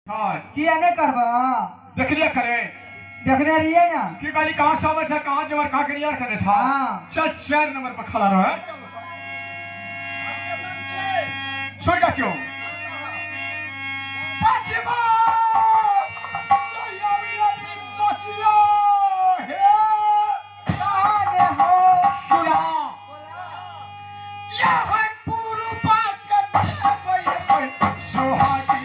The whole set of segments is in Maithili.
किया नहीं करबा देखलिए करे देखने रहिए ना की कहली कहां से छै कहां जबर कहां के यार करे छ। हां चल 4 नंबर पर खड़ा रह सुन का क्यों पछमा सयावी पछिया हे कहां हो सुना या है पूर्वा के सोहागी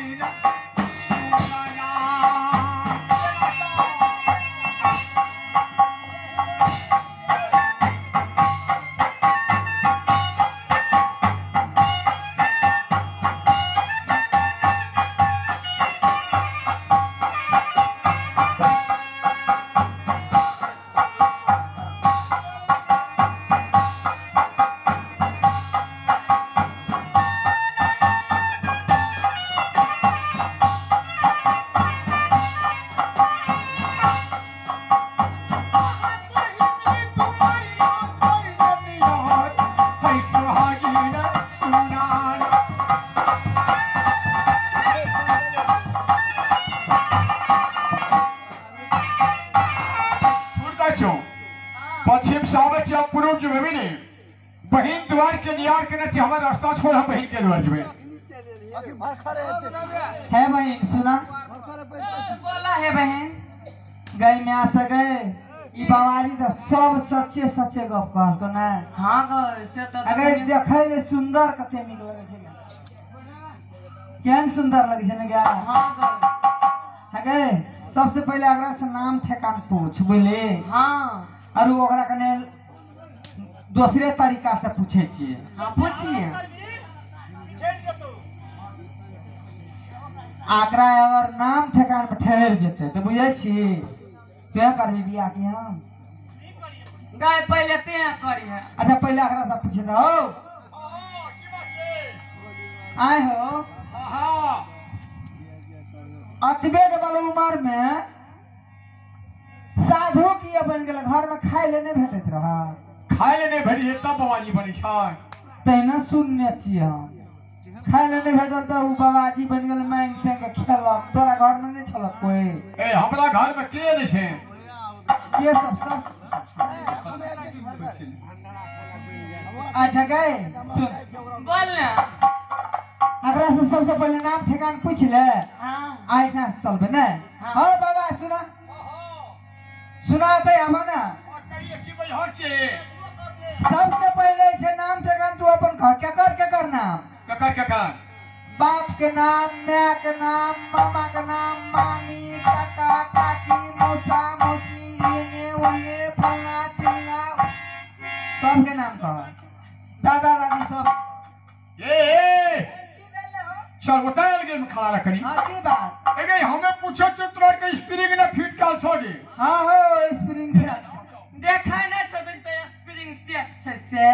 पश्चिम से आबै छी पूर्व जेबै ने बहिन द्वार के नियार केने छी हमर रास्ता छोड़ हम बहिन के द्वार जेबै। है बहिन सुना बोला है बहिन गई में आ सके ई बाबाजी त सब सच्चे सच्चे गप कहलको ना। हां गो से त अगर देखै ले सुंदर कते नीक लगै छै केहन सुंदर लगै छै ने गा। हां गो अगे सबसे पहले अगरा से नाम ठेकान पूछ बुझली। हां और ओकरा कने दूसरे तरीका से पूछे छियै। हां पूछिए आकरा अगर नाम ठेकान पर ठहर जेते तो बुझै छी तोहे करबी बियाह की हम गाय पहले ते करिहे। अच्छा पहले आकरा से पूछे हो आए हो। हां अतबे वाला उम्र में साधु किया बन गेल घर में खाय ले नहीं भेटैत रहा खाय ले नहीं भेटै तब बाबाजी बनै छै तहिना सुनने छियै हम खाय ले नहीं भेटल त उ बाबाजी बन गेल मांग चांग के खेलक। तोरा घर में नहीं छलक कोई? ए हमरा घर में के नहीं छै के सब सब अच्छा गए सुन बोल ना अगरा से सबसे पहले नाम ठिकान पूछ ले। हां आइठना से चलबे ने। हां बाबा सुना सुना तो आवा ना सबसे पहले छे नाम ठेकान तू अपन कह केकर केकर नाम केकर केकर बाप के नाम my के नाम मामा के नाम मामी काका काकी मौसा मौसी एने ओने फलना चिल्ला सब के नाम कह दादा दादी सब। ए ए चल बतायल गेल खड़ा रखनी। हां की बात ए गई हमें पूछो तोर के स्प्रिंग ने फिट काल छोड़ी। हां हो स्प्रिंग फिट देखै नै छौ त स्प्रिंग सेट छै से।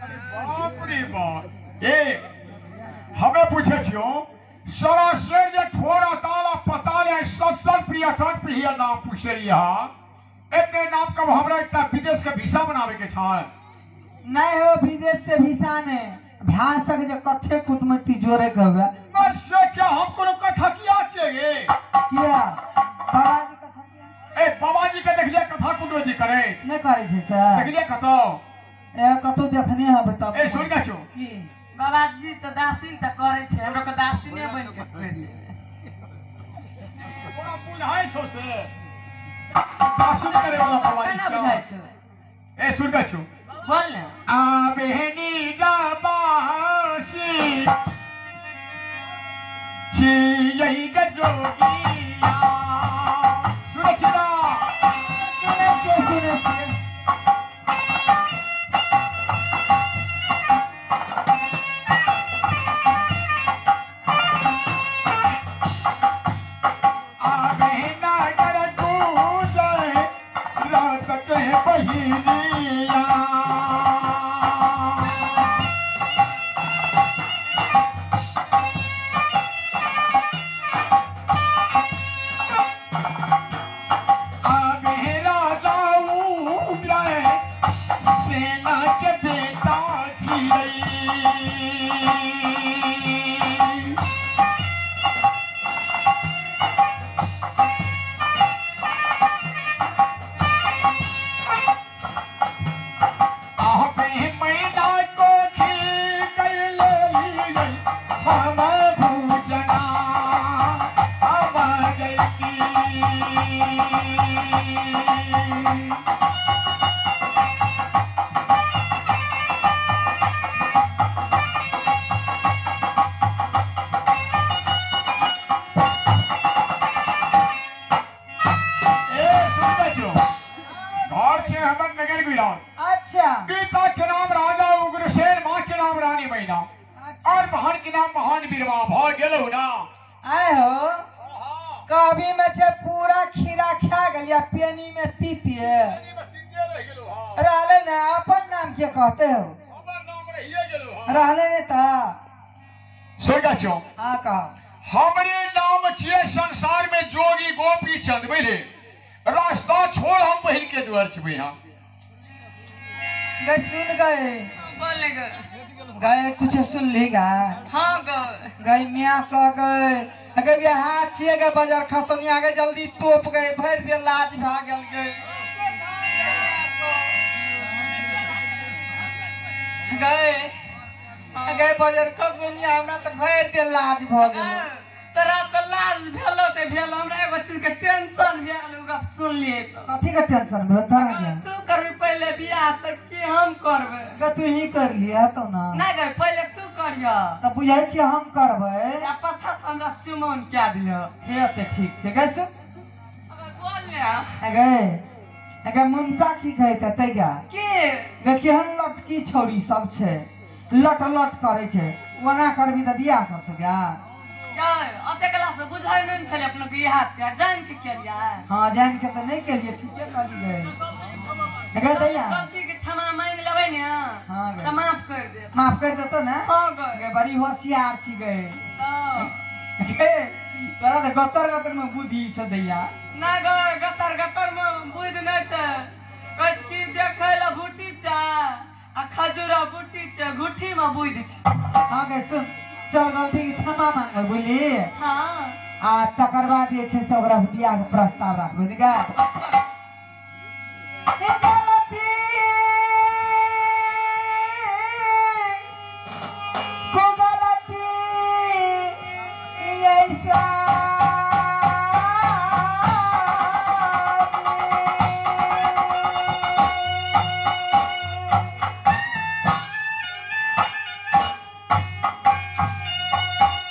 अरे बाप रे बाप ए हमें पूछे छियो सारा शेर जे थोड़ा ताला पताल है सत्संग प्रिय कौन प्रिय नाम पूछे रही एते नाम कब हमरा एकटा विदेश के वीसा बनावे के छल। नहीं हो विदेश से वीसा ने भाषक जे कथे कुटमैती जोरे के हुए मर से क्या हम कोनो कथा किया छे गे किया बाबाजी कथा किया ए बाबाजी के देखलिए कथा कुटमैती करे नहीं करे छै सर देखलिए कतो ए कतो देखने हब तब। ए सुन का छो की बाबाजी त दासीन त करे छै हमरो के दासीने बन के करे कोना बुझाय छो से दासीन करे वाला बाबाजी केना बुझाय छो। ए सुन का छो बोल ना आ बहनी जाबासी छी यही गजोगिया सुन छी ना सुनै छियै सुनै छियै। आ बहना कर गुजर रात के बहिनिया आए हो कभी में छे पूरा खीरा खा गेलिया पेनी में तीतिए रहले ना अपन नाम के कहते हो हमर नाम रहिए गेलो हां रहले ने ता सुनका छो हां कह हमरे नाम छिए संसार में जोगी गोपी चंद बुझले रास्ता छोड़ हम बहिन के द्वार छबे हां गए सुन गए बोले गए गए कुछ सुन ली गा हाँ गए गए मियां स गए अगर ये हाथ छिए गए बाजार खसनिया गए जल्दी तोप गए भर दे लाज भागल गए गए गए बाजार खसनिया हमरा तो भर दे लाज भ गेल तोरा तो लाज भेलो ते भेल हमरा एगो चीज के टेंशन भेल उ गप सुन लिए तो कथी के टेंशन भेल तोरा के तू करबी पहले बियाह त की हम करबै गे तू ही कर लिया तो ना ना गए पहले तू करिया त बुझै छी हम करबै आ पाछा से हमरा चुमौन कए दियो हे ते ठीक छै गए सुन बोल ले गए अगर मुनसा की कहै तैगा के गे केहन लटकी छौरी सब छै लट लट करै छै ओना करबी त बियाह करतो गा गए अते कला से बुझै नहि छलै अपना के इहा छै जान के केलियै हां जान के त नहीं केलिए ठीके कहली गए गए दैया गलती के क्षमा मांग लेबै ने हां त गए माफ कर दे माफ कर देतो ना हां गए गए बड़ी होशियार छी गए त गए तोरा त गतर गतर में बुद्धि छ दैया ना गए गतर गतर में बुद्धि नहि छै कहै छै कि देखै लए बूटी छै आ खजूरा बूटी छै घुट्ठी में बुद्धि छै हां गए सुन चल गलती के क्षमा मांगबै बुझली हां आ तकर बाद जे छै से ओकरा से बियाह के प्रस्ताव राखबै गा गलती को गलती ऐसा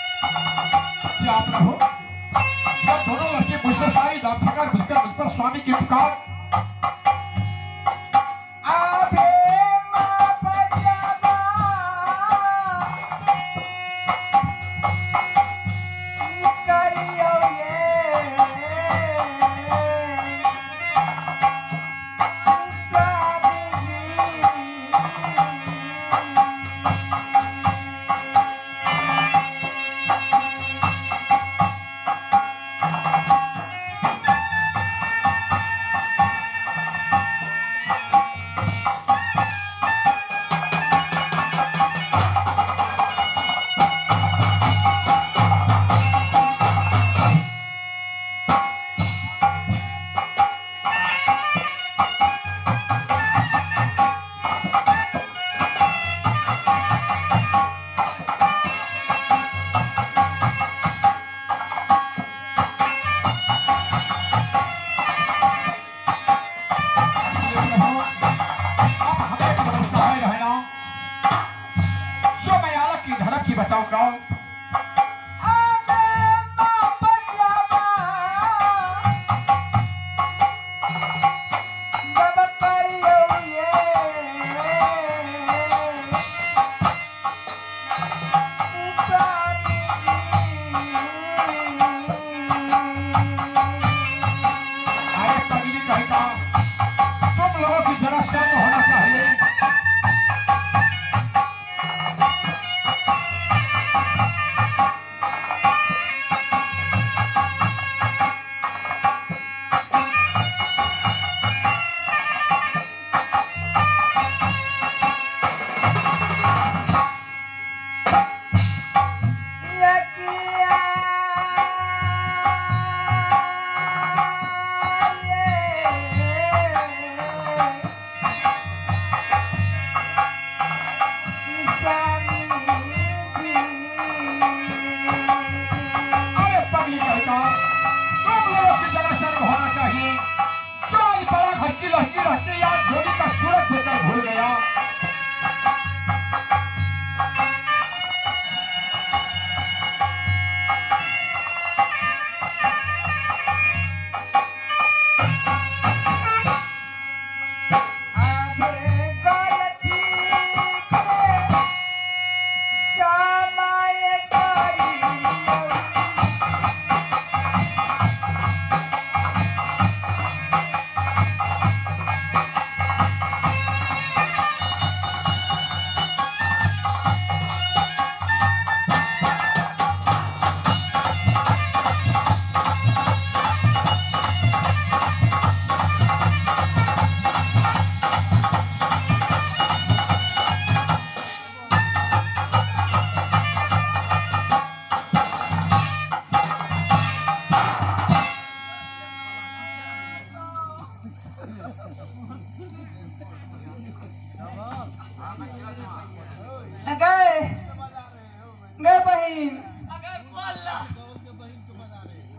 क्या प्रभु जब दोनों लड़के मुझसे सारी डांट बुझकर मुझ पर स्वामी की पुकार आबे माप जमा करियो ये स्वामी जी प्रभु आप हमें भरोसा है रहना जो मैं आलक की धर्म की बचाऊंगा आबे माप जमा जब करियो ये स्वामी अरे पगली कहता तुम लोगों की जरा शर्म होना चाहिए यकिया ये स्वामी जी अरे पगली कहता तुम लोगों की जरा शर्म होना चाहिए जो आज बड़ा घर की लड़की रहती यार जोड़ी का सूरत देकर भूल गया आबे गलती के क्षमा करियो।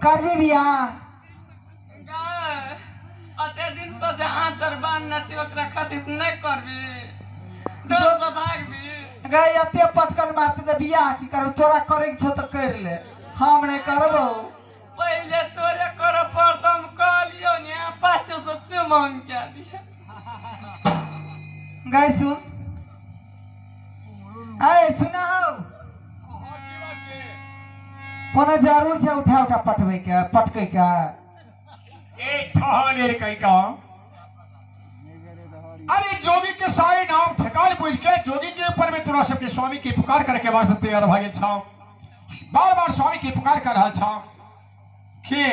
करबी बियाह? गाय अते दिन से जे आँचर बान्हने छी ओकरा खातिर नहि करबी, डर से भागबी। गई एते पटकन मारते तऽ बियाह की करब? तोरा करे के छौ तऽ कर ले, हम नहि करबो। पहिले तोरे करऽ पड़तौ, हम कहलियौ ने पाछू से चुमौन कए दिहे। गई सुन, ऐ सुना हो, कोनो जरूर छै उठा उठा पटबै के, पटकै के? ए ठहर कहीं का। अरे जोगी के सारे नाम ठेकान बुझ के जोगी के ऊपर में तोरा सबके स्वामी की पुकार करके वास्ते तैयार भऽ गेल छौ। बार बार स्वामी की पुकार कर रहल छौ के?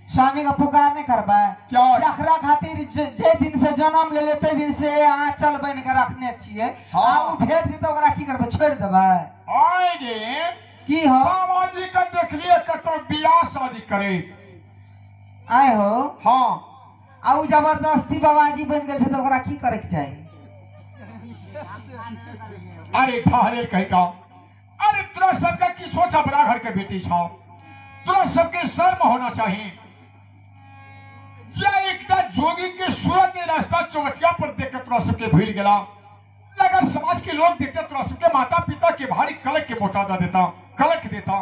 स्वामी का पुकार नहीं करबै। क्यों? जकरा खातिर जे दिन से जन्म लेले ते दिन से आंचल बन के रखने छियै। हाँ। आ उ भेट जेतै ओकरा की करबै? छोड़ि देबै? आए गे की हो? बाबा जी के देखलिए कतौ बियाह शादी करे। आए हो? हाँ। आ उ जबरदस्ती बाबाजी बनि गेल छै तऽ ओकरा की करे के चाही? अरे ठहरे कहीं का। अरे तोरा सबके किछो छपरा घर के बेटी छौ, तोरा सबके शर्म होना चाहिए। जे एकटा जोगी के सूरत के रास्ता चौबटिया पर देख के तोरा सबके भूल गेला, अगर समाज के लोग देखते तोरा सबके माता पिता के भारी कलक के मोटा दे देता, कलक देता।